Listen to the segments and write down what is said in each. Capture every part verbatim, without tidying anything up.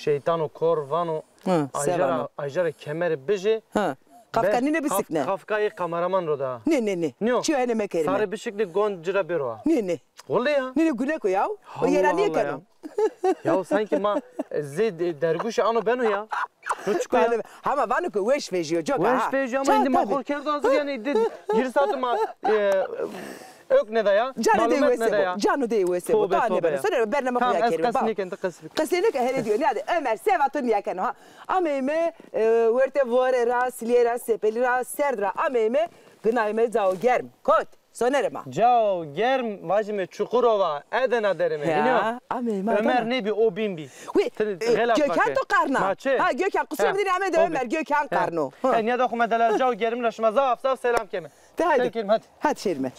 Şeytan o kor vano. Hı, se vano? Ajara, ajara kemeri bije. Hı. Kafka nîne bisikne? Kafka ê kameraman ro da. Nê, nê, nê. Nîyo. Çiyo hene mekerîme. Sarê bişikne gond ci ra bêro ha. Nê, nê. Wele ya. Nê, nê, guneko ya. O yera nîye keno. Ya sanki ma, e, zê de-, derguşê ano beno ya. No çiko ya. Hama vano ke weş vejîyo, coka ha. Weş vejîyo ama îndî ma xo kerdo hazir yanî de, gîrî sato ma, e, ök neda ya. Canê dey wese bo. Canê dey wese bo. Tobe, tobe ya. Sonra bername xo ya kerîme. Tamam, ez qesî nêken, ti qesî bike. Qesî nêke, hele diyo. Nîyade Ömer, se vato nîya keno ha. Ameyme, e, wertê vore ra, silîye ra, sepelî ra, serd ra ameyme, ginayme cao germ. Kot. Sonerê ma. Cao germ vajîme Çukurova, Edena derime. Ya, hînî yo? Ameyme Edena. Ömer nêbî, o bîn bî. Wî, e, Gökhan to qarna. Ma çi? Ha, Gökhan, qusura bidîne, ame de Ömer, Gökhan qarno. Ha. E, nîyada xo me delal cao germ ra şima zaf zaf selam keme. De hadi. Selam keme, hadi. Hadi şêrîme.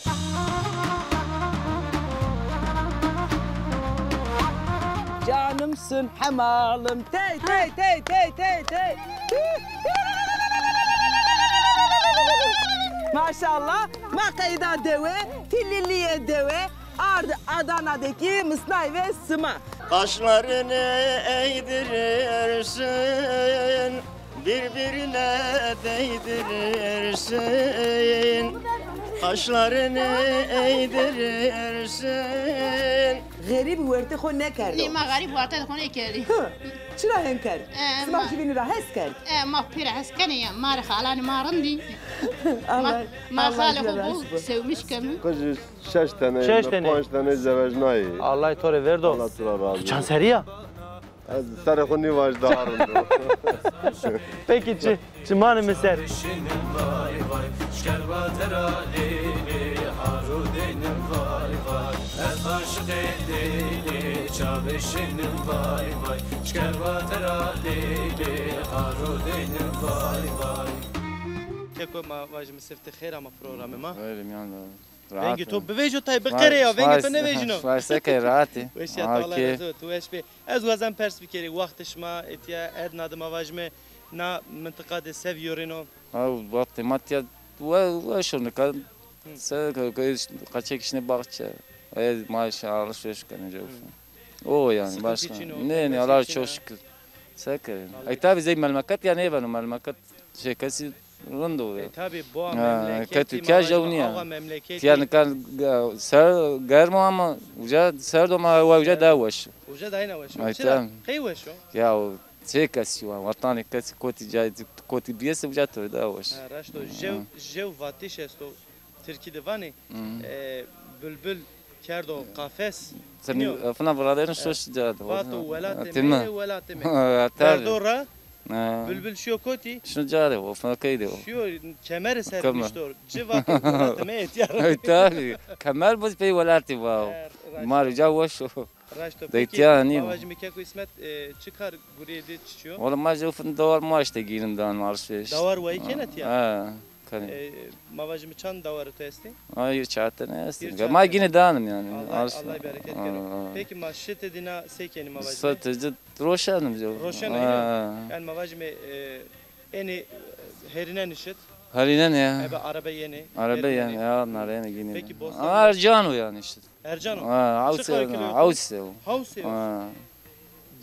Canımsın hemalım, tey, tey, tey, tey, tey, tey. Maşallah. Ma qeyda dewe, tililiye dewe, ard Adana'daki misnay ve sima. Kaşlarını eğdirirsin, birbirine değdirirsin. Kaşlarını eğdirirsin. Xerîb wertê xo nekerdo. Nê, ma xerîb wertê xo nêkerdî. Hı. Çira hen kerd? E, sima jî vînî ra hes kerd? E, ma pêra hes kenê ya. Ma rê xalanê ma rind î. Allah, ma xalê xo bol sewmiş keme. Şeş tene, şeş tene, panc tene zewecnayî. Allah to rê verdo. Allah to ra razı olsun. Tu çand serrî ya? Ez serê xo nîvaj daha rind o. Peki, çi, çi manê mi ser. Keko, ma vajîme sifte xêr ama programê ma. Xêr, mîyan de. Vengê to bivêjo tay, biqere ya, vengê to nêvejîno. Şima se key, rahat î? Weş ya, Allah razı olsun, tu weş bê. Ez wazem pers bikerî, wextê şima etîya Edna de, ma vajime na mintiqa de se vîyorêno? Ha, wextê ma tîya we-, weş o nika. Se ke, ke, qaçek işine baxçe. E, ma şi alışveriş kenê, cewf. O yani, başka. Nê, nê, Allah çok şükür. Se kerê? Ey, tabi zey memleket ya nêbeno, memleket şey kesî rind o ya. E, tabi, boğa memleketî, ke Türkiye jew nîya. Awa memleketî. Tîya nika, e, ser germ o ama uca serd o ama wa uca daha weş. Uca daha yine weş o. Ay, çira? Qey weş o? Ya o şey kesî wa, vatanê kesî kotî cayê, kotî biyese uca to daha weş. Ha, raşt o. Jew, jew vatiş esto. Tirkî de vanê, e, bulbul kerdo qafes. Fina viraderîn şoş ca de. Vato welatê mi, welatê mi. Perdo ra, bulbul şiyo kotî? Şino ca de, o fina key de o. Şiyo kemerê ser nişto. Ci vato welatê mi, etîya ra. Tabi. Kemer biz pey welatî vao. Ma rê ca weş o. Raşt o. Peki, ma vajîme keko İsmet, e, çi kar gureyê de çiçî yo? Wala ma jewfin dawar ma işte giyinimden alışveriş. Dawar wayî kena tîya? Ha, kanî. E, ma vajîme çand dawarê to estê? Ay, çar tane estê. Ma gine danim yani. Allah, Allah bereket kero. Peki ma şitê dîna se kenî ma vajîme? Şitê ci roşenim jewf. Roşen o. Yani ma vajîme, e, enê herînenî şit? Herînenî ya. Ebe arebe yenê. Arebe yenê ya, narêne gine. Peki bostan? Ercan o yani işte. Ercan o. Ha, hawsê o. Hawsê o. Ha.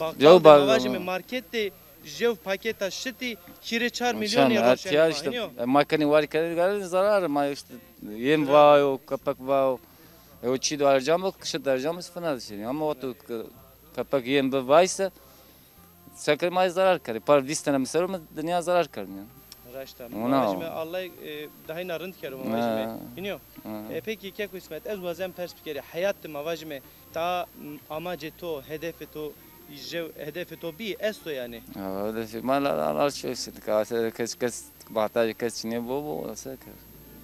Bakal de ma vajîme market de jew paketa şitî hîrê çar mîlyonî roşenê ma, işte, hînî yo? E, ma kenî warî kenî zarar, ma işte yem vayo, kepek vayo. E, o çî do ercan bo, şit ercan bo, fina de şinî. Ama o to ke-, kepek yem bi vayse, Seker ma zarar kerdî. Par vîst tene mi ser o, mi dinya zarar kerdî yani. Raşt a. Ma vajîme Allah, e, daha yine rind kero, ma vajîme. Hînî yo? E, peki keko İsmet, ez wazem pers bikerî. Heyat de ma vajîme ta, m, amacê to, hedefê to, jew, hedefê to bî, esto yani? Ya, hedefê ma la, la, la, şey, kes, kes, bahtajê kes çinê bo, bo, seker.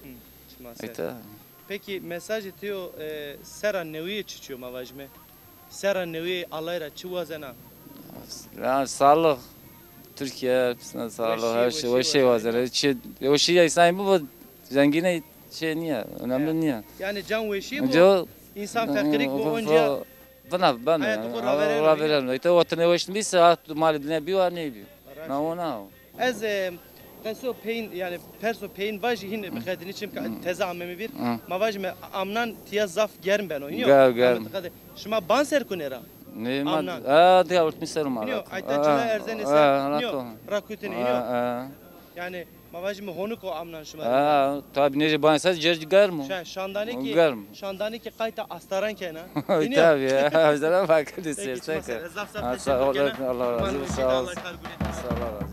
Hı, çima ser. Peki mesajê to yo, e, serra newîye çiçî yo ma vajîme? Serra newîye Allay ra çi wazena? Yani sağlık, Türkiye, hepsine sağlık, her şey, weşî wazena. Çi, weşî ya, insan bibo zengîne şey nîya, önemli nîya. Yani can weşî bo, insan feqîrî bo, onca vina ben hayatê xo ravêreno. Ravêreno. Îte o tine weş bîse, ha, malê dine bîyo, ha, nêbîyo. Na o na o. Ez, e, qeso peyin, yani perso peyin vajî, hîn biqedînî, çimka teze ameme vîr. Ma vajîme amnan tîya zaf germ beno, hînî yo? Germ, germ. Şima ban ser kunê ra? Ne ma, amnan. Ha, diya ortmi ser ma. Nîyo, ayta çila erzenê ser. Ha, nîyo, rakutini, nîyo. Ha, ha. Yani, ma vajîme honik o amnan şima. Ha, tabi, nêjê banê ser, cer germ o. Şa-, şandane ki, germ. Şandane ki qayta astaran kena. Tabi ya, zera vakit. Peki, sağ ol, Allah razı olsun. Sağ ol. Allah razı olsun.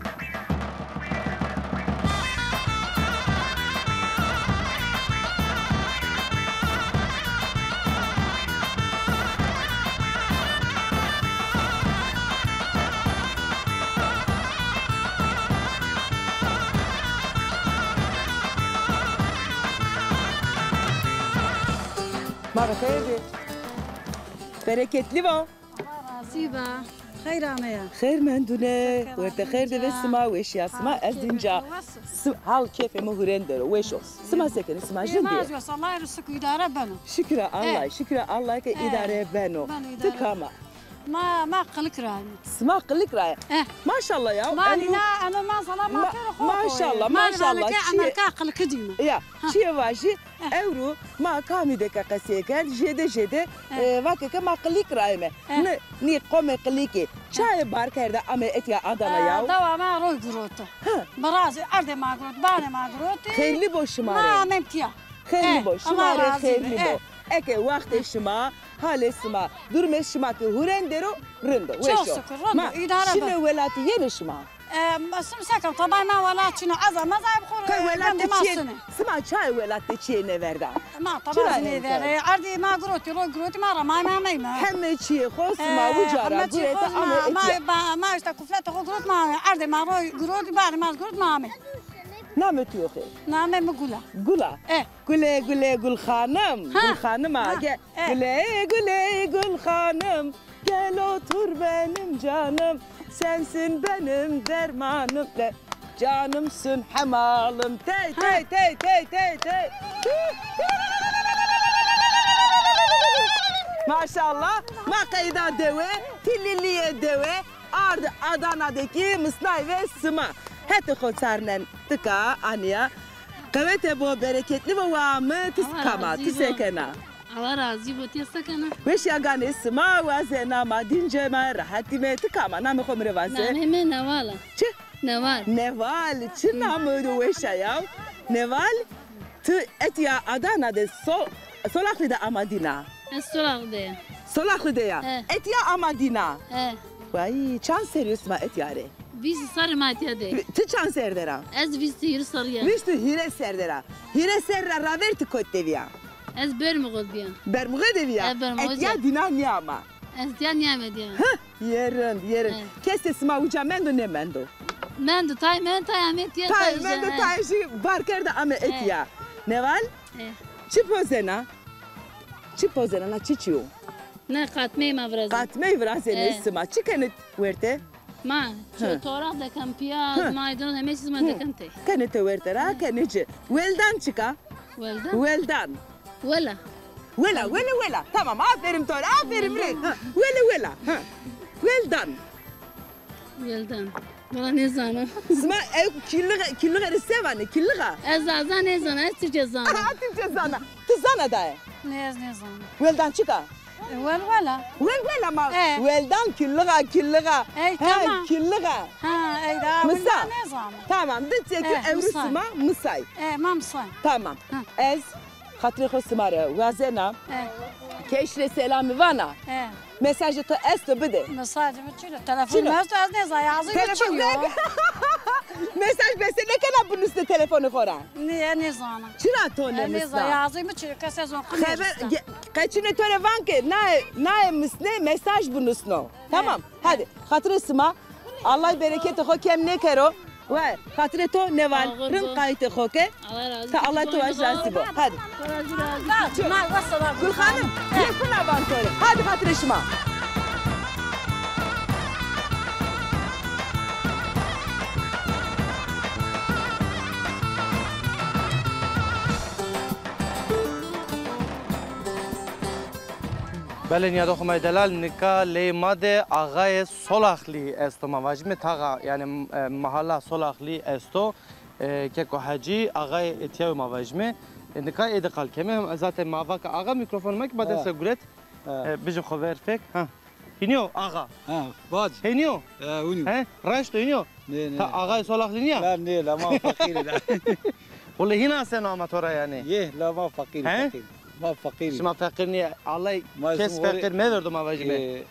Ma bi xêr bê. Bereketli va. Allah razî ba. Xeyr ameya. Xeyr mendune. Werte xeyr de ve sima, weşîya sima, ez dinca. Hal kêfê mi hurên der o, weş o. Sima se kenê, sima jin dî? Ê, ma ez wes, Allah rê sik û îdare beno. Şikir a Allah, şikir a Allah ke îdare beno. Beno îdare. Ti kam a? Ma, ma Qilik ra yîme. Sima Qilik ra yê? Eh. Maşallah ya. Ma nîna, eno ma sala ma pêro xo. Maşallah, maşallah. Emerka Qilikî dîme. Ya, çiyê vajî, ewro ma kamî de ke qesey kerd, jêde jêde, e, vake ke ma Qilik ra yîme. Nî, nî qomê Qilikî. Çayê bar kerde ame etya Adana ya? Dawa ma roy giroti. Birazî erdê ma girot, banê ma girotî. Xeyrli bo şima rê. Ma amem tiya. Xeyrli bo, şima rê xeyrli bo. Eke waxtê şima, halê sima, durumê şima ki hurên der o, rind o, weş o. Çok şükür, rind o, îdare beno. Ma şinê welatî, yenê şima? E, ma sim se kem, tabay ma welat çin o, eza meza bi xo rê, welat de çiyê, sima çayê welat de çiyê nêverda? Ma tabay nêverê, erdê ma girotî, roy girotî ma ra, ma, ma ameyme. Heme çiyê xo sima uca ra gurete ame etya. Ma, ma, ma îşte kufletê xo girot ma ameyme, erdê ma roy girotî, banê ma girot ma ameyme. Namê tu yo xêr? Namê mi Gul a. Gul a? E. Gule gule Gul Xanim. Ha. Gul Xanim a, ha, ge. E. Gule gule Gul Xanim, gel otur benim canım, sensin benim dermanım. De, canımsın hemalım. Tey, tey, tey, tey, tey, tey. Maşallah. Ma qeyda dewe, tililîye dewe. Ard Adana de kî misnay ve sima. Hetê xo çarnen tika anîya. Qewete bo, bereketli bo wa mi, ti kam a, ti se kena? Allah razî bo, ti se kena? Weşîya ganê sima, wazena ma, dîncê ma, rehetîme, ti kam a? Namê xo mi rê vaze. Namê mi Neval a. Çi? Neval. Neval, çi namê do weş a ya. Neval, ti etya Adana de so-, Solaxlî de ama dîna? Ez Solaxlî de ya. Solaxlî de ya. He. Etya ama dîna? He. Vay, çand serrî yo sima etya rê? Vîst serrî ma etya de. Ti çand serr der a? Ez vîst û hîrê serrî ya. Vîst û hîrê serr der a. Hîrê serrî ra raver ti kot de vîya? Ez Bermixo de vîya. Bermixo de vîya? He, Bermixo de. Etya dîna nîyama? Ez tiya nîyame diya. Heh, yê rind, yê rind. He. Kesê sima uca mendo nêmendo? Mendo, tay mendo, tay ame tiya, tay mendo, tay jî bar kerde ame etya. Neval? He. Çi pozena? Çi pozena, na çiçî yo? Ne, qatmey ma virazenê. Qatmey virazenê sima. Çi kenê werte? Ma, ço-, toraq dekem, piyaz, maydanoz, heme çîz ma dekem tey. Kenê tey werte ra, kenê ci. Weldan çik a? Weldan? Weldan. Wela. Wela, wela, wela. Tamam, aferin to rê, aferin rê. Ha, wela, wela. Ha. Weldan. Weldan. Wela nêzana. Sima ew kîlixe, kîlixe rê se vanê, kîlixa? Ez zaza nêzana, ez tirkçe zana. Aha, tirkçe zana. Ti zana daye? Nê, ez nêzana. Weldan çik a? E, welwela. Welwela ma. E. Weldan kîlixa, kîlixa. Ey, tamam. Kîlixa. Ha, ey da. Misa. Nêzana. Tamam, di çekî ewro sima misay. E, ma misay. Tamam. Ha. Ez xatirê xo sima rê wazena. E. Keş rê selamî vana. E. Mesajê to esto bide. Mesajê mi çin o? Telefonê mi esto, ez nêzana, yazî mi çin o. Mesaj bese nêkena binusne telefonê xo ra? Nê, nêzana. Çira to nênusna? Nêzana, yazî mi çin o, kes ez o xo nênusna. Xeber, ge-, qeçinê to rê van ke naye, naye misne mesaj binusno. Tamam. Hadi, xatirê sima. Allah bereketê xo kem nêkero. We, xatirê to Neval, rind qaytê xo ke. Ta Allah to vaj razî bo. Hadi. Gul Xanim, yê kuna van to rê. Hadi xatirê şima. Belê nîyadoxê ma yê delal, nika leyê ma de axayê Solaxlî esto, ma vajîme taxa, yanî, e, mahalla Solaxlî esto. E, Keko Hecî, axayê etya yo ma vajîme. E, nika ê de qal keme. Zaten ma va ke axa, mîkrofon ma kî ma dest ra guret. E, bijî xo ver fek. Ha. Hînî yo axa? Ha, vac. Hînî yo? E, hînî yo. He? Raşt o, hînî yo? Nê, nê. Ha, axayê Solaxlî nîya? La nê, la ma feqîr î la. Wele hîna seno ama to ra yanî? Yê, la ma feqîr î, feqîr. Ma feqîr î. Şima feqîr nîyê. Allay kes feqîr meverdo ma vajîme. E,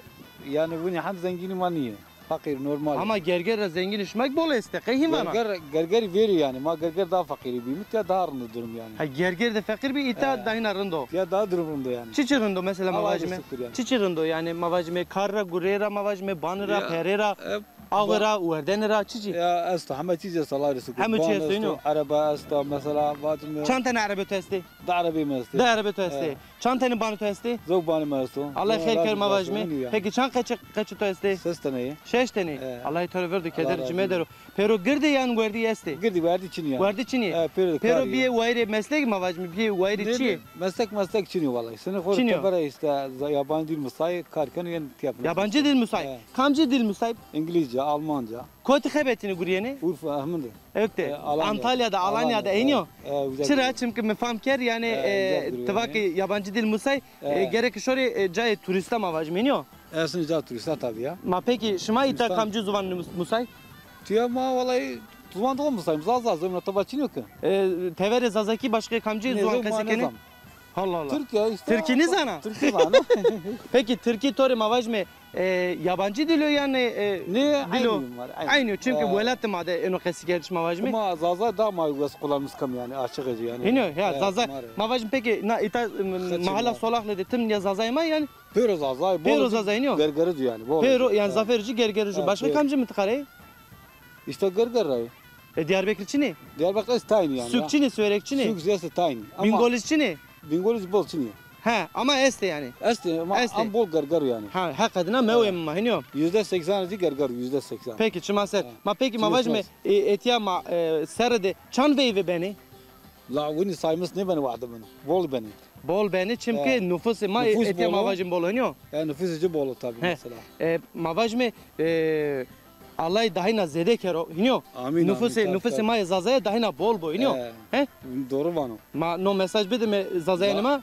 yanî winî hem zengînî ma nîyê. Feqîr, normal. Ama Gerger ra zengînî şima kî bol estê, qey hîn vana? Gerger, Gergerî verî yanî. Ma Gerger daha feqîrî bî. Mi tiya daha rind o durum yanî. Ha, Gerger de feqîr bî, îta daha hîna rind o. Ya daha durum rind o yanî. Çiçî rind o mesela ma vajîme? Çiçî rind o yanî ma vajîme, kar ra, gureyê ra ma vajîme, banî ra, perê ra, e, awe ra, werdene ra, çiçî? Ya esto, heme çî esto, Allay rê şukir. Heme çî esto, hînî yo? Erebe esto, mesela vajîme. Çand tenî erebe to estê? Di erebê mi estê. Di erebê to estê. Çand tenî banî to estê? Zewk banî mi esto. Allay xeyr kero ma vajîme. Peki çand qeçî, qeçî to estê? Ses tenî yê. Şeş tenî. Allay to rê verdo, keder ci medero. Pêro gird ê yan werdî estê? Girdî, werdî çinî ya. Werdî çinî. Pêro bîyê wayîrê meslek ma vajîme, bîyê wayîrê çi yê? Meslek, meslek çinî wallay. Seni xo tebera îşte yabancı dil musayî kar keno yen tiyap. Yabancı dil musayî. Kamcî dil musayî? İngilizce, Almanca. Kotî xebetîne, gurîyêne? Urfa, Ahmedî. Ewk de. Antalya de, Alanya de, hînî yo? Çira? Çimkî mi fam kerd yanî, ti va ki yabancı dil musay, e, gerek şorê, e, cayê turîsta ma vajîme, hînî yo? Esin ca turîsta tabi ya. Ma peki şima îta kamcî ziwan mus-, musay? Tiya ma wallay ziwan do musay. Zaza, zewna to va çinî yo ki. E, teverê zazakî başka kamcî ziwan qesey kenê? Allah Allah. Tirkî ya îşte. Tirkî nêzana? Tirkî zana. Peki tirkî to rê ma vajîme, e, yabancı dil o yanî, e, dil o? Nê, eynî yo. Eynî yo, çimkî welatê ma de êno qesîkerdiş ma vajîme. Ma Zaza daha ma wes kullanmış kam yanî, açık eci yanî. Hînî yo, ya Zaza. Ma vajîme peki na îta, e, mahala Solaxlî de tim ya Zazayê ma yanî? Pêro Zazay, pêro Zazay, hînî yo? Gergerij o yanî. Pêro yanî zafêr ci Gergerij o. Başka kamcî mintiqa ra yê? Îşte Gerger ra yê. E, Diyarbekir çinî? Diyarbekir est taynî yanî. Sûk çinî, Suwerek çinî? Sûk zî est taynî. Bîngolij çinî? Bîngolij bol çinî. He, ama estê yanî. Estê, ama am bol Gerger yanî. Ha, heqedina mewê ma, hînî yo? Yüzde seksen zî Gerger, yüzde seksen. Peki, çima ser. Ma peki ma vajîme, e, etîya ma, e, serre de çand veyve benê? La winî saymis nêbenê, wahde benê. Bol benê. Bol benê, çimkî nufusê ma etîya ma vajîme bol o, hînî yo? E, nufusê ci bol o tabi mesela. E, ma vajîme, e, Allay dahîna zêde kero, hînî yo? Amîn, amîn. Nufusê, nufusê ma yê Zazaya dahîna bol bo, hînî yo? He? Doğru vano. Ma no mesaj bidîme Zazayanê ma.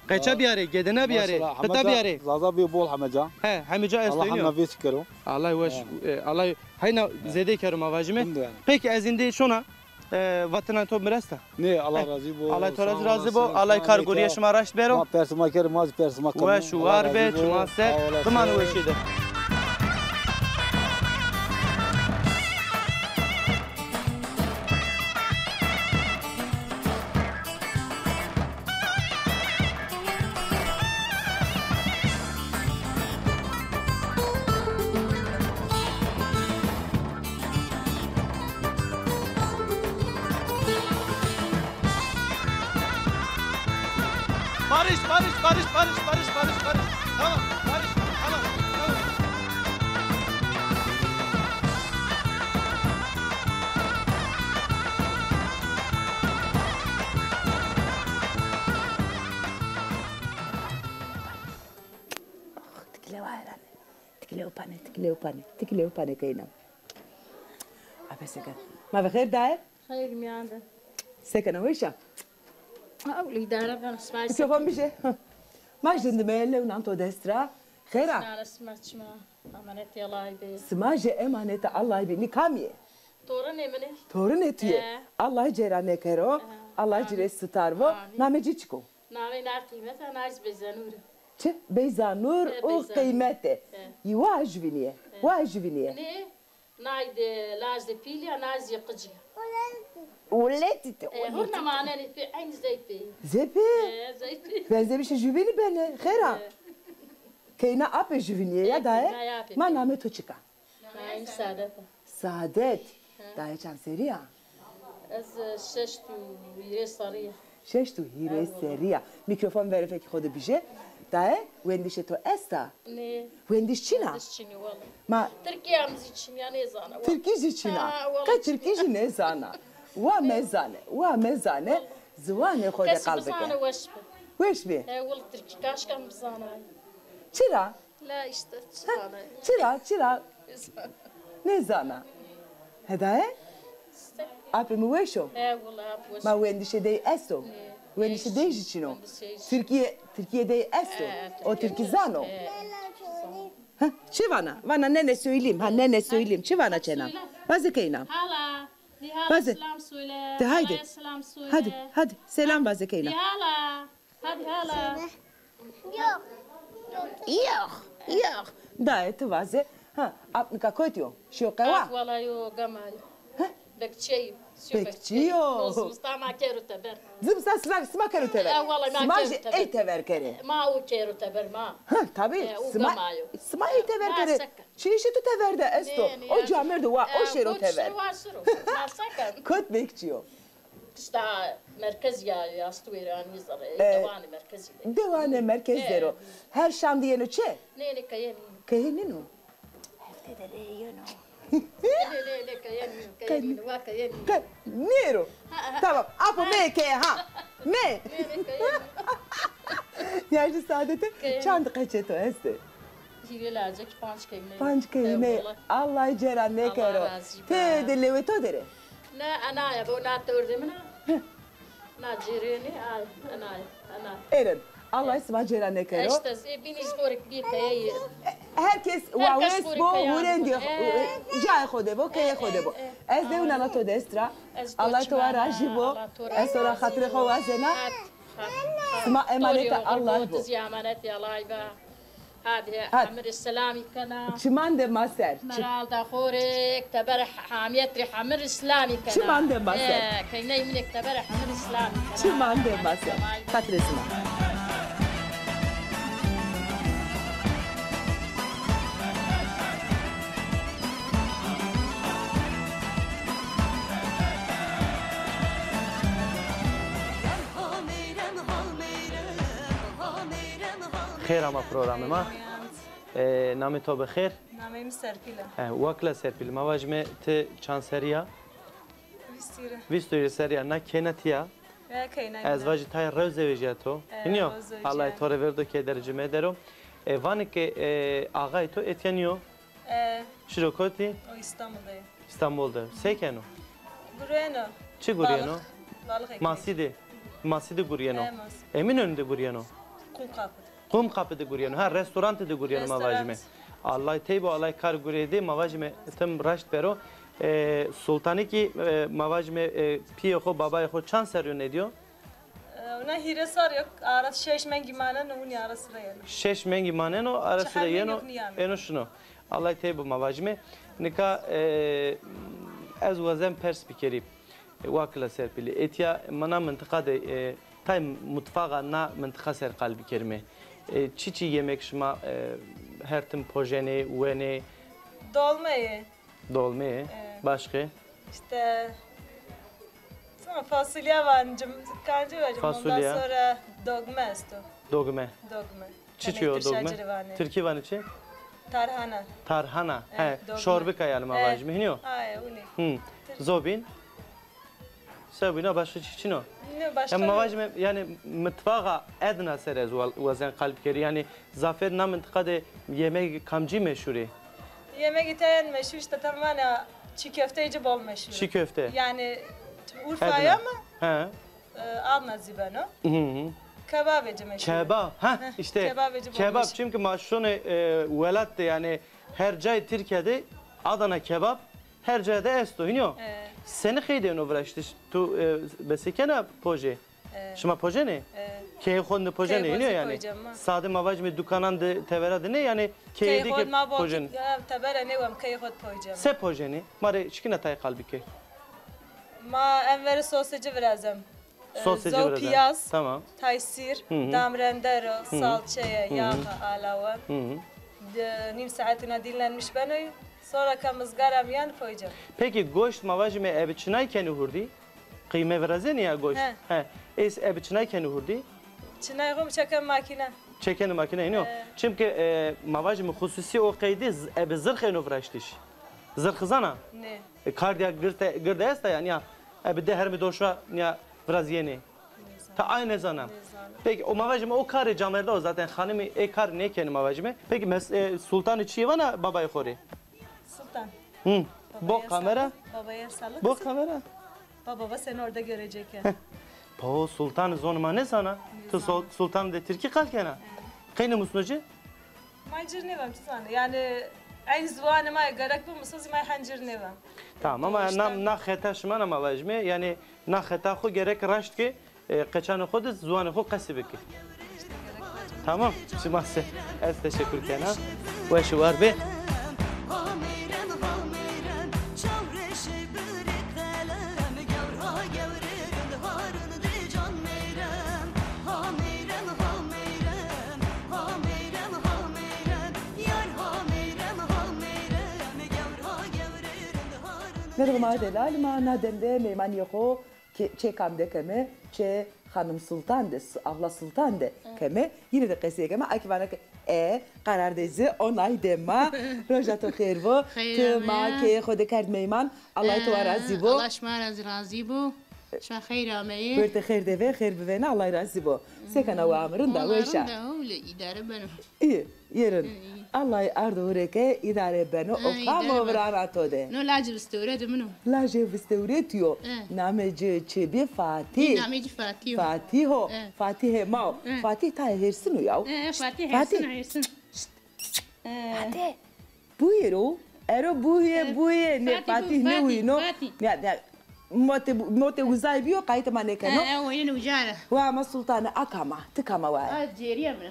Qeça biyarê, gedena biyarê, qita biyarê. Zaza bîyo bol heme ca. He, heme ca esto, hînî yo? Allah heme vês kero. Allah weş, e, Allah heyna zêde kero ma vajîme. Peki ez îndî şona. E, vatena to mi resta. Nê, Allah razî bo. Allah to razî, razî bo. Allah kar gurîye şima raşt bero. Ma persê ma kerd, ma zî persê ma kerd. Weş û war be, çima ser. Bimanê weşî de. Barış, barış, barış. Tamam, barış, tamam, tamam. Tikile wayran. Tikile upane, tikile upane, tikile upane keyna. Abe seke. Ma ve xêr daye? Xeyr mîyan de. Sekena, weş a? Ew îdare ben, sima. Mikrofon bije. Ma jindime, lewnan to dest ra. Xêr a? Sima, sima çima. Emanetê Allahî bê. Sima jî emanetê Allahî bê. Nî kamî yê? Torunê min ê. Torunê tu yê. He. Allah cêra nêkero. He. Allah ci rê sitar bo. Amîn. Namê ci çik o? Namê na qîmet a, na zî Beyzanûr. Çi? Beyzanûr û qîmet ê. He. Yî wa juvînî yê. He. Wa juvînî yê. Nê? Nay de laj de pîl ya, nay zî qic ya. Weletî te. E, hurna manenê pê, eynî zey pê. Zey pê? E, zey pê. Benzemişê juvînî benê, xêr a? E. Keyna apê juvînî yê ya daye? Ma namê to çik a? Namê Saadet a. Saadet. He. Daye çand serrî ya? Ez, e, şeşt û hîrê serrî ya. Şeşt û hîrê serrî ya. Mîkrofon verê fekê xo de bije. Daye, wendişê to esta? Nê. Wendiş çin a? Wendiş çin ê, wela. Ma tirkîya mi zî çin ya, nêzana. Tirkî zî çin a? Ha, wela. Qe tirkî zî nêzana. Wa mezane, wa mezane, ziwanê xo de qal bike. Kes bizane weş bi. Weş bi? He, wela tirkî kaşka mi bizanay. Çira? La îşte, çira, çira. Nêzana. Nêzana. Hedaye? Apê mi weş o? He, wela ap weş. Ma wendişê dey esto? Nê. Wendişê dey jî çin o? Wendişê dey jî. Tirkîye, tirkîye dey esto? He, o tirkî zano? He, tirkî zano. Çi vana? Vana nene söyleyeyim. Ha, nene söyleyeyim. Çi vana çena? Vaze keyna. Hala. Nihala selam söyle. De haydi. Halaya selam söyle. Hadi, hadi. Selam vaze keyna. Nihala. Hadi hala. Yok. Yok, yok. Daye ti vaze. Ha, apnika kotî yo? Şiyo qewa? Ah, wala yo, gama yo. Heh. Bekçi yo. Bekçi yo. No zimistan ma kero teber. Zimistan sima, sima kero teber. E, wala ma kero teber. Sima jî ey teber kerê. Ma o kero teber ma. Ha, tabii. E, o sima, gama yo. Sima ey teber kerê. Çi îşê tu tever de esto? O camêrd o wa, o şêro tever. Kot bekçî yo? Kişta merkez ya, ya Stûêran nîzere, dewanê merkezî de. Dewanê merkez der o. Her şan de yeno çi? Nê, nê, keye nîno. Keye nîno? Hefte de rê yeno. Nê, nê, nê, keye nîno, keye nîno, wa keye nîno. Nêro. Tamam, apo mê keye ha. Mê. Nê, nê, keye nîno. Ya jî Saadete çand qeçê to estê? Hîrê lacek, panc keyney. Panc keyney. Eyvallah. Allah cêra nêkero. Allah razî ba. Tê de lewê to der ê? Ne, enaye bo, na tewr de min a. Na cêrênê, ay, enaye, enaye. Êrin. Allah sima cêra nêkero. Eşte, e, bînî ji xo rê bî keyeyê. Her kes wawês bo, hurendî, cayê xo de bo, keyê xo de bo. Ez de wina na to dest ra. Allah to wa razî bo. Ez to ra xatirê xo wazena. Sima emaneta Allah bo. Ti zî emanetê Allah ba. Hadi, hadi. Hemir selamî kena. Çiman de ma ser. Meral da xorek, teber hamiyet rê hemir selamî kena. Çiman de ma ser. E, keyney minek teber hemir selamî kena. Çiman de ma ser. Xatirê sima. Xêr ama programê ma. E, namê to bi xêr? Namê mi Serpîl a. E, wakila Serpîl, ma vajime ti çand serrî ya? Vîst serrî. Vîst serrî ya. Na keyna ti ya? Ya, keyna mi. Ez vajî tayê rew zewejîya to. E, hînî yo? Rew zewejîya. Allah to rê verdo ke dercî medero. E, vanê ke, e, axayê to êtya nîyo? E. Şiro kotî? O Îstanbul de yo. Îstanbul de. Se keno? Gurîyeno. Çi gurîyeno? Balık. Balık ekmek. Masî de. Masî de gurîyeno. E, masî. Eminönü de gurîyeno? Kumkapı. Kumkapı de gurîyeno. Ha, restorantî de gurîyeno ma vajîme. Restoran. Allah tey bo, Allah kar gurê de, ma vajîme tim raşt bero. E, Sultanî kî, e, ma vajîme, e, pîyê xo, babayê xo çand serrî yo nêdîyo? E, wina hîrê serrî yo, ara şeş mengî maneno, winî ara sira yeno. Şeş mengî maneno, ara sira yeno, eno şino. Allah tey bo ma vajîme. Nika, e, ez wazen pers bikerî. E, wakila Serpîlî. Êtya ma na mintiqa de, e, tay mutfaxa na mintiqa ser qal bikerîme. E, çi çi yemek şima, e, her tim pojenê, wenê? Dolme yê. Dolme yê. E. Başqe? İşte, sonra fasulye var, cim-, kancı var. Fasulye. Ondan sonra dogme esto. Dogme. Dogme. Çiçî yo dogme? Tirkî vanê çi? Tarhana. Tarhana. He, şorbika yanî ma vajîme. Hînî yo? Aye, winî. Hı. Zobîn? Zobîna başka çi çin o? Ne, başka. Hem ma vajîme yanî mitfaxa Edna ser ez wa-, wazen qal bikerî. Yanî zafêr na mintiqa de yemeg kamcî meşhur ê? Yemegî te en meşhur işte tam vanê çî köfte ci bol meşhur. Çî köfte. Yanî Urfa ya ama. He. E, Adna zî beno. Hı hı. Kebabê ci meşhur. Kebab, ha, işte. Kebabê ci. Kebab, çünkü ma şonê, e, welat de, yanî her cayê Tirkîya de Adana kebab her cayê de esto, hînî yo? E. Senî qeydê eno viraştiş? Tu, e, bese kena pojê? E. Şima pojenê? E. Keyê xo de pojenê, hînî yo yanî? Sade ma vajîme dukanan de, tevera de nê, yanî keyê de kî pojenê? Tebera nêwem, keyê xo de pojenê. Se pojenê? Ma rê şikîna tay qal bike. Ma en verê sosê ci virazem. Sosê ci virazem. Zow, pîyaz, tamam. Tay sîr, hı hı, damrendero, hı hı, salçeye, hı hı, yaxe, alawe. Hı hı. De, nîm saet wina dinlenmiş benoy. Sonra ka mizgara miyan poycem. Peki goşt ma vajîme ebi çinay kenî hurdî? Qîme virazenî ya goşt? He. He. Ês ebi çinay kenî hurdî? Çinay xo mi çeken makîne. Çekenî makîne, hînî yo? He. Çimkî, e, ma vajîme xususî o qeydî z-, ebi zirx êno viraştiş. Zirxî zana? Nê. E, kardîya gird, gird esta ya, nîya ebi de hermî doşa nîya virazîyenê. Nêzana. Ta ay nêzana. Nêzana. Peki, o ma vajîme o karê camêrda o zaten, xanimî ê kar nêkenî ma vajîme. Peki, mes-, e, Sultanî çîyê vana babayê xo rê? Sultan. Hı. Bo kamera. Babaya sağlık. Bo kamera. Baba, baba seni orada görecek ya. Po, Sultan zonê ma nêzana? Tu Sul-, Sultan de Tirkî qal kena? He. Qey nimusno ci? Ma cir nêvem, çi zanî? Yanî eyn ziwanê ma yê, gerek bimuso zî ma hencir nêvem. Tamam, ama na, na xeta şima na ma vajîme, yanî na xeta xo gerek raşt ke, e, qeçanê xo de ziwanê xo qesî bike. Tamam, şima ser. Ez teşekkür kena. Weş û war bê. Merhaba ma delal, ma na dem de meymanîyê xo ke-, çê kam de keme, çê Xanim Sultan de, Su-, Abla Sultan de keme. Yine de qesey keme, a kî vana ke, e, qerar de zî onay de ma. Roja to xêr bo. Ti ma keyê xo de kerd meyman. Allah to wa razî bo. Allah şima ra zî razî bo. Şima xeyr ameyê. Werte xêr de ve, xêr bivêne, Allah razî bo. Se kena, wa mi rind a, weş a? Rind a, hewle îdare beno. Î, yerin. Î, î. Allah ardo hurê ke îdare beno, o kam o virana to de? No lacê vistewre de min o. Lacê vistewre to yo. Namê ci çi bî? Fatî. Namê ci Fatî yo. Fatî ho. Fatîhê ma o. Fatîh tayê hêrsin o yaw. Fatîh hêrsin o, hêrsin. Fatîh. Buyê ro, ero buyê, buyê, nê Fatîh nêwîno. Ya, ya, mote, mote uzay bîyo, qayîtê ma nêkeno. E, e, o yeno uca ra. Wa ama Sultane, a kam a? Ti kam a wa? A cêrîya mi.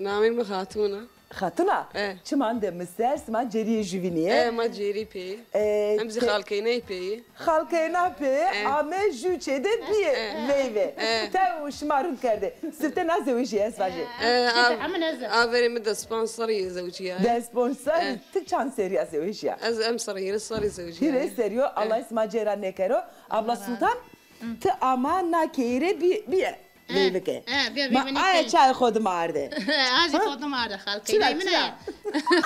Namê mi Xatun a. Xatun a? E. Çiman de mi ser, sima cêrîyê juvînî yê? E, ma cêrî pê. E, hem zî xalkeynay pê. Xalkeyna pê ame jû çê de bîyê veyve. Tew şima rind kerdê. Sifte na zewejîye ez vajî. E, a, a verê mi des panc serrî zewejîyaye. Des panc serrî? Ti çand serrî ya zewejîya? Ez emser hîrê serrî zewejîyaye. Hîrê serrî yo, Allah sima cêra nêkero. Abla Sultan, ti ama na keyî rê bî-, bîye. Veyvike. Ma aye çayê xo dima arde. Azî xo dima arde, xalkeynay min a.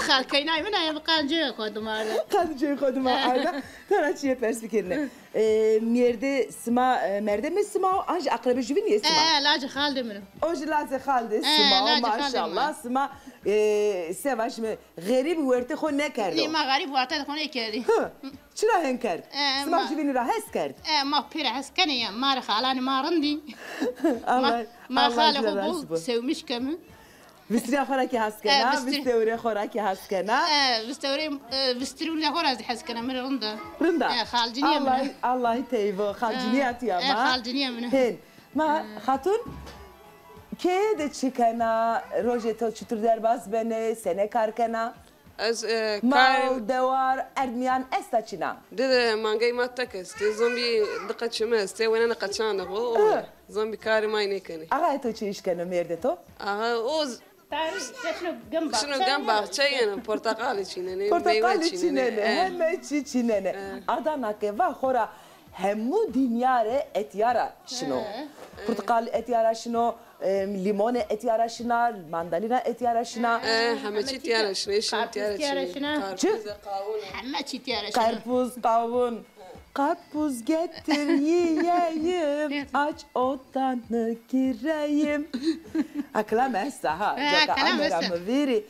Xalkeynay min a, bi qancê xo dima arde. Qancê xo dima arde. Tera çîyê pers bikerîne. E, mêrdê sima, e, merdemê sima o, an jî aqrebê juvînî yê sima? E, e, lacê xaldê min o. O jî lacê xaldê sima o, maşallah. Sima, e, se vajîme, xerîb wertê xo nêkerdo? Nê, ma xerîb wertê xo nêkerdî. Hı. Çira hen kerd? E, sima juvînî ra hes kerd? E, ma pê ra hes kenê ya. Ma rê xalanê ma rind î. Ma, ma xalê xo bol sewmiş keme. Vistirîya xo ra kî has kena, vistewrê xo ra kî has kena. E, vistewrê, e, vistirûnê xo ra zî hes kena, mi rê rind a. Rind a. E, xalcinîya min a. Allah, Allah teyvo, xalcinîya to ya ma. E, xalcinîya min a. Hên. Ma Xatun, keye de çi kena, rojê to çitur derbaz benê, sene kar kena? Ez, e, kar... Mal, dewar, erd mîyan esta çina? Dide, mangey ma tek estê, zombî di qeçê mi estê, wênenê qeçanê xo, o. Zombî karê ma nêkenê. Axayê to çi îş keno, mêrdê to? Axa, o z-, şino gem baxçe yeno, porteqalî çînenê, meywe çînenê. Porteqalî çînenê, heme çî çînenê. Adana ke va xora hemû dinya rê etya ra şino. Porteqal etya ra şino, e, lîmonê etya ra şina, mandalîna etya ra şina. E, heme çî tîya ra şina, eşim tîya ra şina. Karpuz, qawun. Heme çî tîya ra şina. Karpuz, qawun. Karpuz getir yiyeyim, aç otanı gireyim. A kilam esta ha. E, a kilam esta. Amera mi vîrî.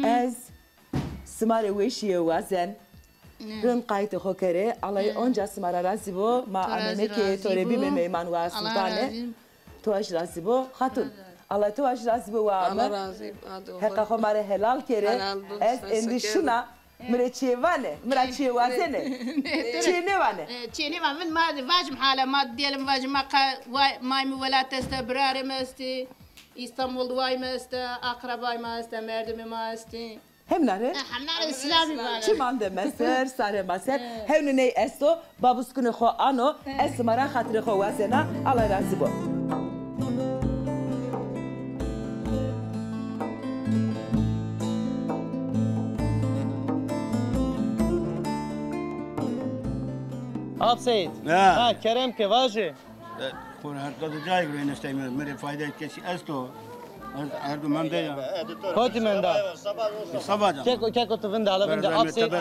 Ez sima rê weşîye wazen. Rind qayîtê xo kerê. Allay onca sima ra razî bo. Ma ameyme ke to rê bîme meyman wa Sultane. To wa jî razî bo. Xatun, Allah to wa jî razî bo wa ame. Heqa xo ma rê helal kerê. Ez endî şina. Mi rê çîyê vanê, mi ra çîyê wazenê. Çîyê nêvanê. E, çîyê nêvanê. Min ma vajim hala, ma diyelim vajim, ma qa-, wa-, may mi welat este, birarê mi estê, Îstanbul de way mi este, aqrebayê ma este, merdimê ma estê. Hemna rê? E, hemna rê silamî vanê. Çiman de meser, sarê ma ser. Hewni ney esto, babuskunê xo ano, ez sima ra xatirê xo wazena, Allah razî bo. Ap Seyîd. Ha. Ha, kerem ke, vajê. E, xo her qedo cayê girê nestey mi, mi rê fayde kesî esto. Ez her du mende ya. Kotî menda? Seba ca. Keko, keko tu vinde, hala vinde. Ap Seyîd,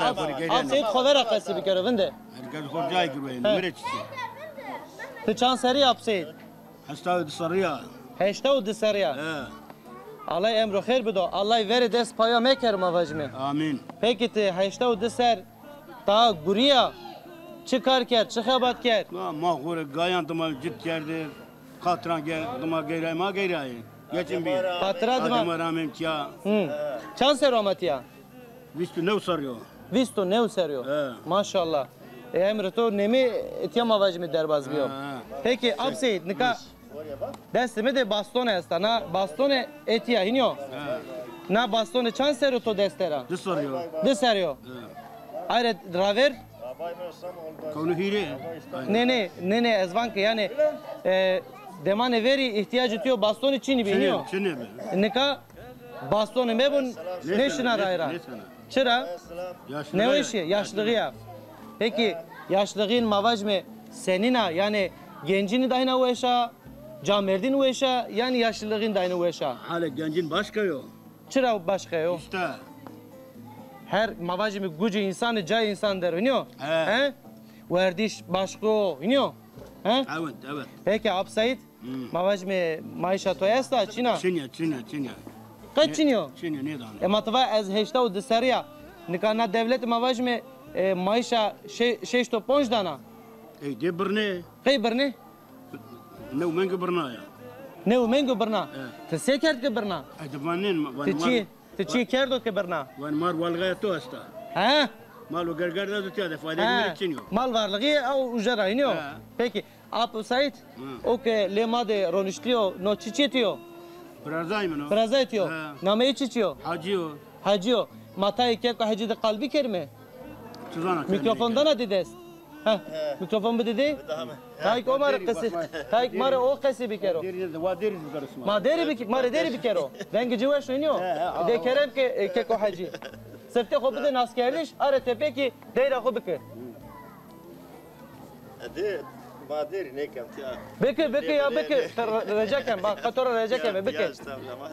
Ap Seyîd xo vera qesî bikero, vinde. Her qedo xo cayê girê, mi rê çiçî. Ti çand serrî, Ap Seyîd? Heşta û di serrî ya. Heşta û di serrî ya. He. Allay emro xêr bido. Allay verê dest paya meker ma vajime. Amîn. Peki ti heşta û di ser ta gurîya çi kar kerd, çi xebat kerd? Ma, ma xo rê gayan dima cit kerdê. Qatran ge-, dima geyrayê ma geyrayê. Geçin bî. Qatra dima. Dima ramên tiya. Hı. Çand serr o ama tiya? Vîst û new serr o. Vîst û new serr o. He. Maşallah. E, emrê to nêmê tiya ma vajîme derbaz bîyo. He, he. Peki, Ap Seyîd, nika destê mi de bastone esta. Na bastone ê tiya hînî yo? He. Na bastone çand serr o to dest de ra? Di serr o. Di serr o. He. Ayre raver? Kewno hîrê. Nê, nê, nê, nê, ez van ke yanî, e, demanê verî îhtîyacê to yo bastonî çinî bî, hînî yo? Çinê, çinê bi. Nika bastonê mebûn nêşina rayra. Nêşina. Çira? Yaşlılığı. Nêweşî, yaşlılığı ya. Peki, yaşlılığın ma vajîme senîn a? Yanî gencînî dayna weş a, camerdîn weş a, yanî yaşlılığın dayna weş a? Halê gencîn başka yo. Çira başka yo? Îşte. Her ma vajîme gucê însanî cayê însan der o, nîyo? He. He? Werdiş başka o, nîyo? He? Evet, evet. Peki, Ap Seyîd, hmm, ma vajîme maaşa to esta, çin a? Çin ya, çin ya, çin ya. Qet çin yo? Çin ya, nêdana. E, ma ti va ez heşta û di serrî ya. Nika na dewlet ma vajîme, e, maaşa şe-, şeşt û ponc dana. Ey, dê birnê. Qey birnê? New mengî birna ya. New mengî birna? E. Ti se kerd ke birna? E, di vanên, van... Ti çi, ti çi kerdo ke birna? Van mar walgaya to esta. He? Mal û gerger de tiya de fayda çin yo. Mal varlığı ew uca ra hînî yo. He. Peki, Ap Seyîd, o ke lê ma de roniştîyo, no çiçî tiyo? Birazay min o. Birazay tiyo. He. Nameyê çiçî yo? Hacî yo. Hacî yo. Ma tayê keko Hecî de qal bikerîme? Çi zana. Mikrofon dana dî dest. Ha, mikrofon bide dî. Tayê ke o ma rê qesî, tayê ke ma rê o qesî bikero. Ma derî bik-, ma rê derî bikero. Vengê ci weş o, nîyo? Dê kerem ke, e, keko Hecî. Siftê xo bide naskerdiş, are tepekî deyra xo bike. Edê, ma derî nêkem tiya. Bike, bike ya, bike. Ti re-, reca kem, bak, to ra reca kem, bike.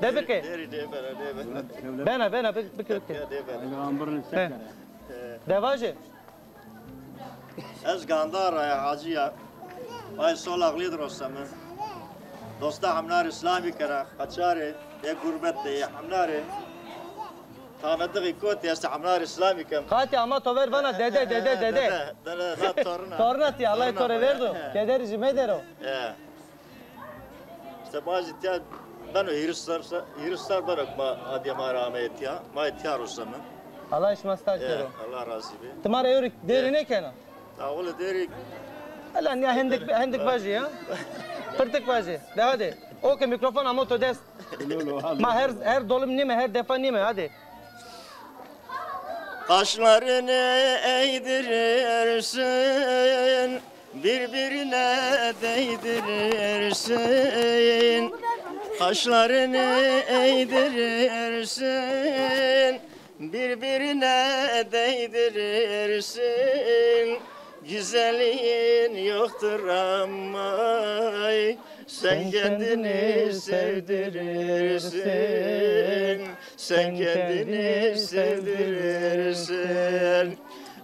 De bike. Derî nêbena, nêbena. Bena, bena, bike, bike, bike. He. De vaje. Ez Gandar ra ya, Hacî ya. Ay Solaqlî dir o seme. Dosta hemnarî selamî kena, qeçarê, ê gurbet de yê hemnarî. Tamedixî kotî, ez ti hemnarî selamî kem. Qatî ama to ver vana dede, dede, dede. Dede, dede, na torna. Torna tî, Allah to rê verdo. Kederî jî medero. E. Îşte ma jî tiya beno hîris serr, hîris serr beno ke ma adîye ma ra ameye tiya. Ma yê tiya ruseme. Allah şima star kero. Allah razî bê. Ti ma ra ewro derî nêkena? Awle derî. Ela nîya hendik, hendik vajî ya. Pirtik vajî. De hadi. O ke mikrofon amo to dest. Ma her, her dolim nîme, her defa nîme, hadi. Kaşlarını eğdirirsin, birbirine değdirirsin. Kaşlarını eğdirirsin, birbirine değdirirsin. Güzelliğin yoktur ama sen kendini sevdirirsin. Sen kendini sevdirirsin.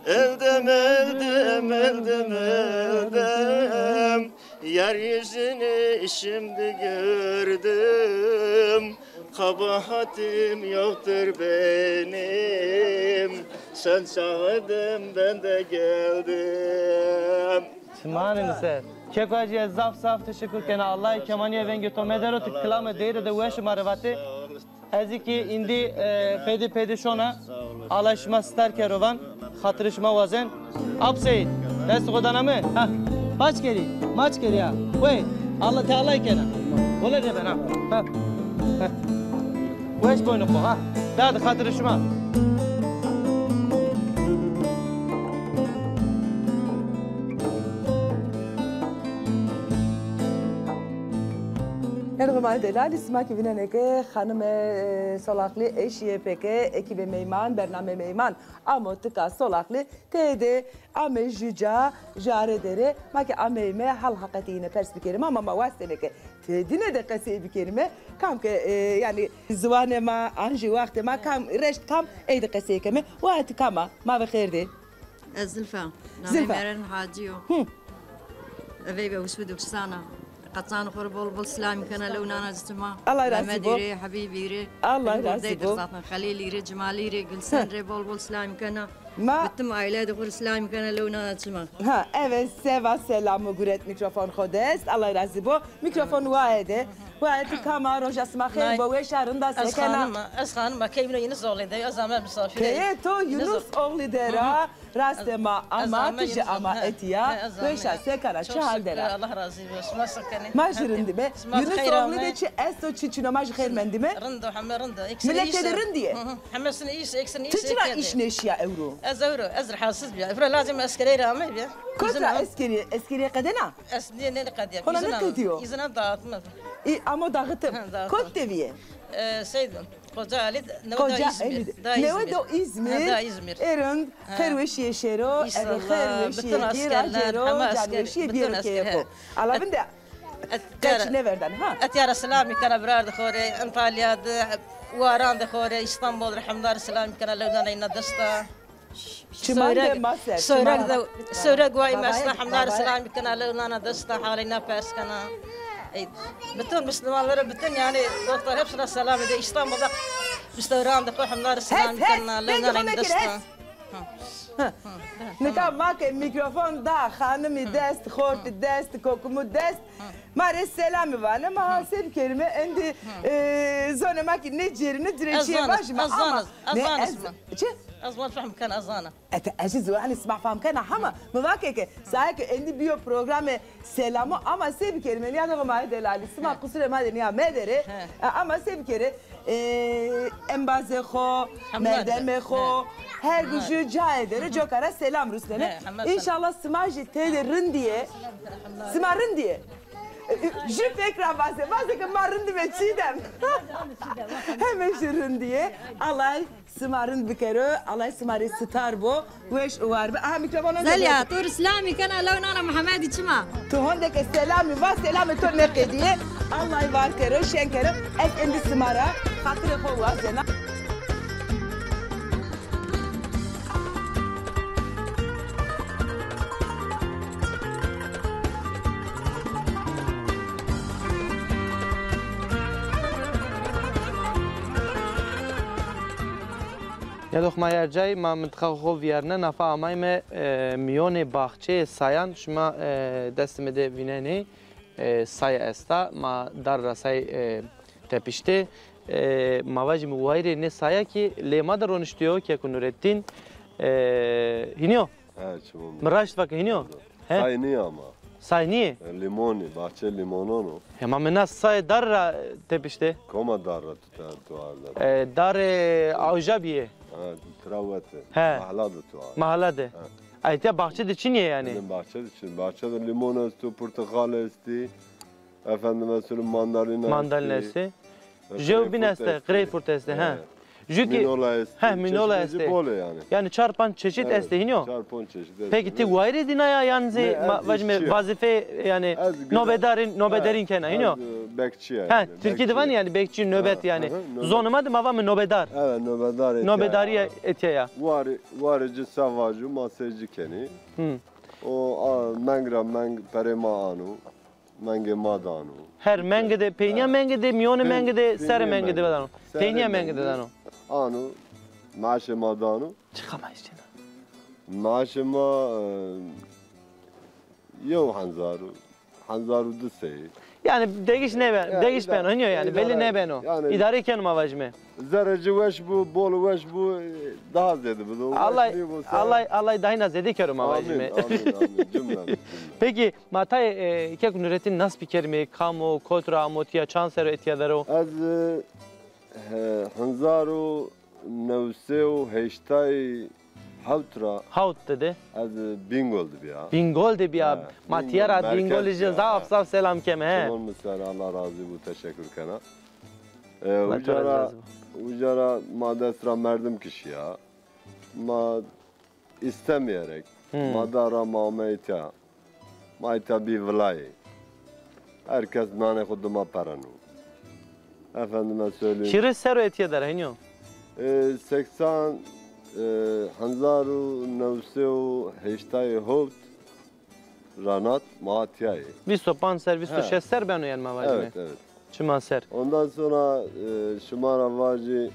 Öldüm, öldüm, öldüm, öldüm. Yar yüzünü şimdi gördüm. Kabahatim yoktur benim. Sen çağırdın, ben de geldim. Çimanê mi ser. Keko Hacî, ez zaf zaf teşekur kena. Allahî kemanîya vengê to medero, ti kilame deyre de weş ma rê vate. Ez kî îndî, e, pêdî pêdî şona. Allah şima star kero van. Xatirê şima wazen. Ap Seyîd, dest xo dana mi? Ha. Paç kerî, maç kerî ya. Wey, Allah, ti Allahî kena. Wele nêben ha. Ha. Ha. Weş boynu xo ha. Dadi xatirê şima. Yanî ma delalî, sima kî vînenê ke xanime, e, Solaqlî eşîye pêke, ekîbê Meyman, bernamê Meyman amo tika Solaqlî, tede ame jû ca, jû arê derê, ma kî ameyme hal heqetî îne pers bikerîme, ama ma wastenê ke tedîne de qesey bikerîme, kam ke, e, yanî ziwanê ma, an jî wextê ma kam reşt kam, ey de qesey keme. Wa ti kam a, ma ve xêr dê. Ez Zilfa. Namê Zilfa. Meren Hacî yo. Hı. Eve ve usbiduk sana. Qeçanê xo rê bol bol selamî kena, lew nana ci çima. Allah razî bo. Mehmedî rê, Hebîbî rê. Allah razî bo. Zaten Xelîlî rê, Cimalî rê, Gulsen rê bol bol selamî kena. Ma. Bitim aîle de xo rê selamî kena, lew nana çima. Ha, evet, seva selamı guret mikrofon xo dest. Allah razî bo. Mikrofon waye de. Kuayetî kama, roja sima xêr bo, weşa, rinda, se kena? Ez xanim a, ez xanim a, key bîno Yunus Oğlu de, ez ame misafir. Keye to Yunus Oğlu de ra, raste ma ama, tije ama etîya, weşa, se kena, çi hal der a? Allah razî bo, sima se kenê? Ma jî rindîme. Yunus Oğlu de çi esto, çi çin o, ma jî xêr mendîme. Rind o, heme rind o. Miletê de rindî yê? Hemesine îş, eksine îş. Ti çira îş nêşîya ewro? Ez ewro, ez rahatsiz bîya. Ewro lazim eskerîye ra amebîya. Kot ra eskerîye, eskerîye qedena? Ez nê, nê qedîya. Hona nêqedîyo? Îzin a dağıtma. Î, amo dağıtım. Ha, dağıtım. Kot de vîye? E, şey de, Kocaeli, newe da İzmir. Newe da İzmir. Ha, da İzmir. Ê rind, xêr weşîye şêro, ero xêr weşîye gêra cêro, can weşîye bîyero keyfo. Ala vinde, qeç nêverdan, ha? Etîya ra selamî kena birardê xo rê, Antalya de, Waran de xo rê, İstanbul de, hemdar selamî kena, lewdana îna desta. Çiman de ma ser, Sowreg de, Sowreg way mesela, hemdar selamî kena, lew nana desta, halê îna pers kena. Ey, bütün Müslümanlara, bütün yani dostlar hepsine selam ede. İstanbul'da Müslüman de xo hemdar selamî kena, lew nana îna desta. Nika ma ke mîkrofon da xanimî dest, xortî dest, kokumu dest, ma rê selamî vane, ma ha se bikerîme, endî, e, zonê ma kî nêcêrîne, dirê çîyê vajîme ama ne ez, çi? Ez wan fehm kena, ez zana. Ete ez jî ziwanê sima fehm kena, hema mi va ke ke, saye ke endî bîyo programê selamo, ama se bikerîme, nîyadê xo ma delalî, sima qusurê ma de nîya mederê, e, ama se bikerê, e, embazê xo, merdemê xo, her gu ju cayê der o coka ra selam rusnenê. Înşallah sima jî tede rindî yê. Sima rindî yê. E, e, ju fek ra vaze, vaze ke ma rindîme Çîdem. Heme jî rindî yê. Allay sima rind bikero, Allay sima rê sitar bo, weş û war bi. Aha, mîkrofono. Zelya, to rê selamî kena, lew nana Muhammedî çima? Tu honde ke selamî va, selamê to nêqedîyê. Allay var kero, şen kero. Ez endî sima ra xatirê xo wazena. Ya doxma yercay, ma mintiqa xo vîyarne, nafa amayme, e, mîyonê baxçeyê sayan, şima, e, destê mi de vînenê, e, say esta, ma dar ra say, e, tepiştê, e, ma vajîme wayîrê nê saya kî lê ma de roniştîyo, keko Nurettin, e, hînî yo? He, çimon. Mi raşt vake, hînî yo? He? Say nîyê ama. Say nîyê? E, lîmonî, baxçe lîmonan o. Hema mi na say dar ra tepiştê. Koma dar ra tu te, tu arda? E, darê awja bîyê. Ha, tira wete. He. Mahla de tu arda. Mahla de. He. Aytya baxçe de çinî yê yanî? Bizim baxçe de çin. Baxçe de lîmon esto, porteqal estî. Efendime söyleyeyim, mandalina estî. Mandalina estî. Jew bîn estî, greyfurt estî, he. Ju kî, mînola estî, he, mînola estî. Çeşîdê bol ê yanî. Yanî çar panc çeşît estî, hînî yo? Çar panc çeşît estî. Pekî ti wayîrê dîna ya, yan zî vajîme vazîfe, yanî nobedarîn, nobedarîn kena, hînî yo? Ez, e, bekçî ya. He, yanî, tirkî de vanî yanî bekçî, nobet yanî. Zonê ma de ma vame nobedar. Evet, nobedar. Nobedarî etîya ya. Warê, warê ci se vajû, ma sey ci kenî. O, a, meng ra meng perê ma ano. Mengê ma dano. Her mengê de, peynîya mengê de, mîyonê mengê de, serê mengê de vedano. Peynîya mengê de dano. Ano, maaşê ma dano. Çiqa maaş cêna? Maaşê ma, e, yew henzar û, henzar û di sey. Yanî degiş nêbe-, degiş beno, hînî yo yanî, belî nêbeno. Îdare keno ma vajîme. Zerrê ci weş bo, bol weş bo, daha zêde bido. Allay, Allay, Allay dahîna zêde kero ma vajîme. Amîn, amîn, amîn. Cumle, cumle. Pekî, ma tayê, e, kek Nurettin nas bikerîme, kam o, kot ra amo tîya, çand serr o etîya der o? Ez, e, he, henzar û new sey û heştay hewt ra. Hewt de de? Ez, e, Bîngol de bîya. Bîngol de bîya. He, ma tîya ra Bîngolî ci zaf zaf selam keme, he. Çimon mi ser, Allah razî bo, teşekur kena. E, uca ra, uca ra ma dest ra merdim kişîya. Ma îstemîyerek, ma da ra ma ame îtya. Ma îtya bî vilayê. Her kes nanê xo dima pereno. Efendime söyleyeyim. Çirê serr o etîya der, hînî yo? E, seksan, e, henzar û new sey û heştay hewt ra nat ma tîya yê. Vîst û panc serr, vîst û şeş serr beno yanî ma vajîme. Evet, evet. Çiman serr. Ondan sonra, e, şima ra vajî,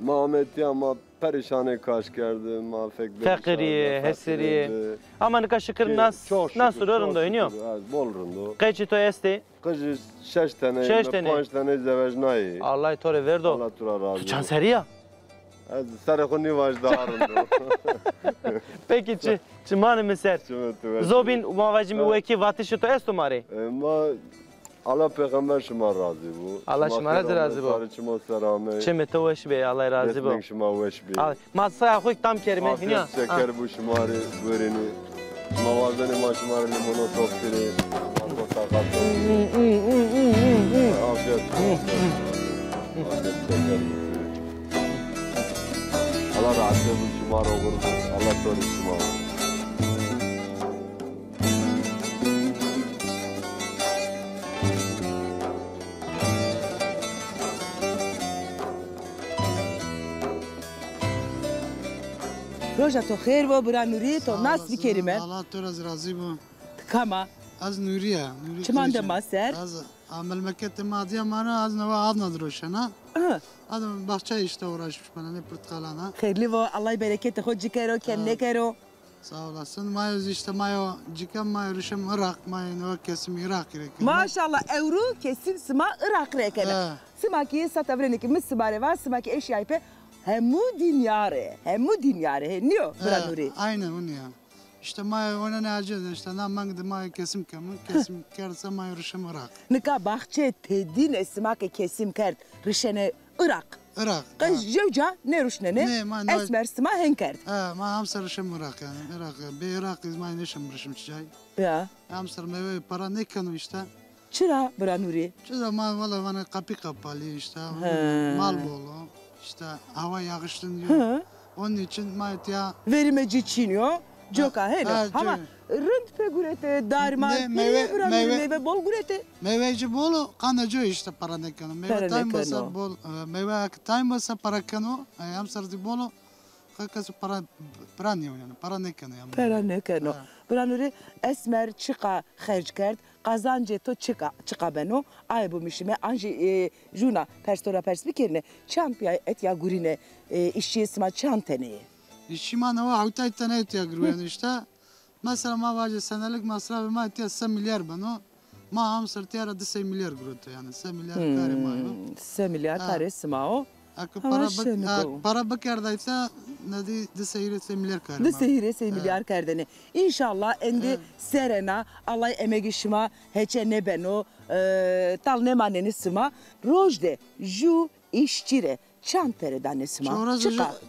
ma ame tîya, ma Perîşanê kaş kerdî, ma fek bê Feqirî, feqirî hesirî. Ama nika şikir nas, nas ro rind o, nîyo? Bol rind o. Qeçî to estê? Qijî şeş teney, şeş teney, panc teney zewecnayî. Allah to rê verdo. Allah tu ra razî bo. Tu çand serrî ya? Ez serê xo nîvaj, daha rind o. Peki, çi, çi manê mi ser. Çimê tu weş. Zobîn, ma vajî mi, wekî vatişê to esto ma rê? E, ma Allah pêxember şima razî bo. Allah şima ra zî razî bo. Sarê çimo ser amey. Çimê to weş bê, Allah razî bo. Destmêng şima weş bê. Ma saya xo tam kerîme, hînî ya. Afiyet şeker bo şima rê, werênî. Şima wazenê ma şima rê limono top kirê. Ma to sağ kalsın. Afiyet. Afiyet şeker bo. Allah razî bo şima rê, oxir bo. Allah to rê şima. Roja to xêr bo, bira Nurî, to nas bikerîme. Allah to ra zî razî bo. Ti kam a? Ez Nurî ya, Nurî Kiliç. Çiman de ma ser? Ez, a, memleketê ma Adıyaman a, ez newe Adana de roşena. Hı. Adana baxçe işte uğraşmış bana, ne portakalan a. Xeyrlî bo, Allah bereketê xo ci kero, kem nêkero. Sağ olasın. Ma yo zî îşte ma yo cike, ma yo rişim Iraq, ma yo newe kesim Iraq rê keno. Maşallah, ewro kesim sima Iraq rê kena. He. Sima kî sata virênê kî mi sima rê va, sima kî eşyayî pê hemû dinya rê, hemû dinya rê, he, nîyo, bira Nurî? Aynen, o nîya. Îşte ma yo onenê ecêz, îşte na meng de ma yo kesim kemon, kesim kerd se ma yo rişim Iraq. Nika baxçe tedîne sima ke kesim kerd, rişenê Iraq. Iraq. Qe jew ca nêruşnenê. Nê, ma na- Esmer sima hên kerd. Ha, ma hem ser rişim Iraq yanî. Iraq, bê Iraq iz ma nêşim rişim çi cay. Ya. Hem ser meywe para nêkeno îşte. Çira bira Nurî? Çira ma valla vana kapı kapalı işte. He. Mal bol o. İşte hava yağışlı diyor. Hı. Onun için ma etiya verime ci çin yo. Coka hêno. Ha, hama rind pê guretê, darî ma pî, meyve, bira Nurî, meyve bol guretê. Meyve ci bol o, qandê ci îşte para nêkeno. Meyve taym basa bol, e, meyve taym basa para keno, e, hem ser zî bol o. Qe kes para, para nîyo yanî, para nêkeno yanî. Para nêkeno. Ha. Bira Nurî, Esmer çiqa xerc kerd, qazancê to çiqa, çiqa beno? Aye bimişîme, an jî, e, jûna pers to ra pers bikerîne, çand pîya etiya gurîne, e, îşçîyê sima çand tenê yê? Îşçî ma newe hewtay tene etiya girweno îşte. Mesela ma vajê senelik masrafê ma etiya se milyar beno. Ma amsir tiya ra di sey milyar giroto yanî. Se milyar karê ma yo. Hmm, se milyar karê sima o. Eke para, para bikerday se, nedî di sey hîrê sey milyar karê ma yo. Di sey hîrê sey milyar kerdêne. Înşallah endî serena, Allah emegê şima heçe nêbeno, e, tal nêmanenê sima. Roj de jû îşçî rê çand pere danê sima?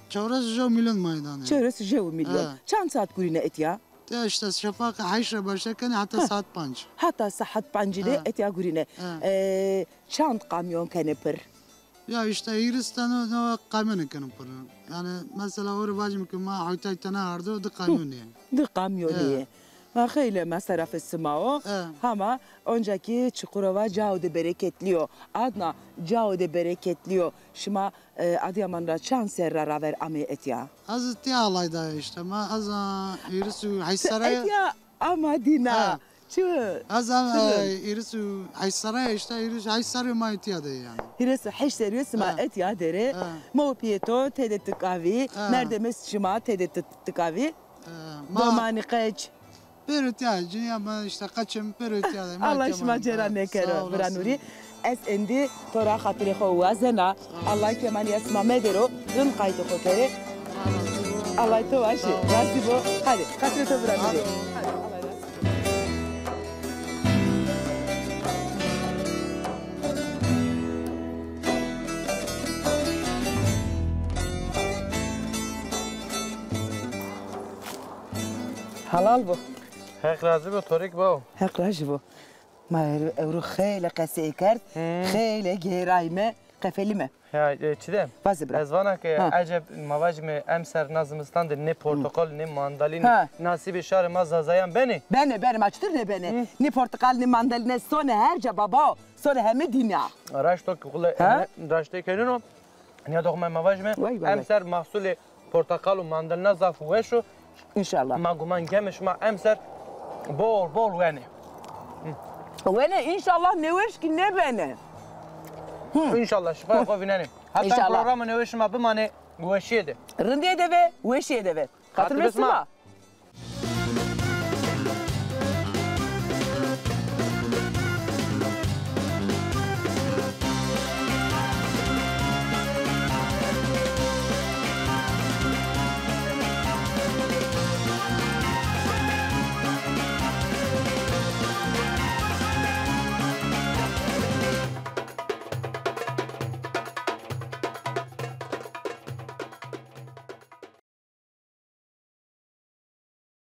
Çewres û jew milyon ma danê. Çewres û jew milyon. He. Çand saet gurîne etiya? Te îşte şefaqê heşt ra başle kenê heta saet panc. Heta saet pancî de etiya gurîne. He. E, çand kamyon kenê pir? Ya îşte hîris tene no kamyonê keno pir. Yanî mesela o rê vacîme ke ma hewtay tene ardo, di kamyonî yê. Di kamyonî yê. Ma xeylê meserafê sima o. He. Hama onca kî Çukurova cao de bereketlî yo. Adna cao de bereketlî yo. Şima, e, Adıyaman ra çand serr ra raver ameyê etiya? Ez tiya alayda ya îşte. Ma ez, a, hîris û heşt serre ya. Etiya ama dîna. Ha. Çi? Ez, a, hîris û heşt serre ya îşte. Hîris û heşt serrî ma etiya de yanî. Hîris û heşt serrî sima etiya de rê. Ha. Ma û pîyê to tede tikavî. Ha. Merdemê şima tede ti-, tikavî. E, ma domanî qeç. Pêro tiya, cinîya ma îşte qeçim pêro tiya de. Allah şima cêra nêkero, bira Nurî. Ez endî to ra xatirê xo wazena. Sağ ol. Allah kemanîya sima medero, rind qaytê xo kerê. Allah to waşê, razî bo. Hadi, xatirê to bira Nurî. Hadi, Allah razî bo. Helal bo. Heq razî bo, Torik bo. Heq razî bo. Ma ewro xeylê qesey kerd, xeylê gêrayme, qefelîme. Ya, e, Çiğdem. Vaze bira. Ez vana ke eceb ma vajîme emser na zimistan de nê portoqal, nê mandalîne, nasîbê şarê ma zazayan benê? Benê, benê, ma çitur nêbenê? Nê portoqal, nê mandalîne sonê her ca babao, sonê heme dinya. Raşt o ke xule, raştê ke nîno. Nîyadoxîme ma vajîme, emser mahsulê porteqal û mandalîna zaf weş o. Înşallah. Ma guman keme şima emser bol bol wenê. Wenê, înşallah nêweş kî nêbenê. Înşallah, şifayê xo vînenê. Heta programê newe şima bimanê. Weşîye de. Rindê de ve, weşîye de ve. Xatir besima.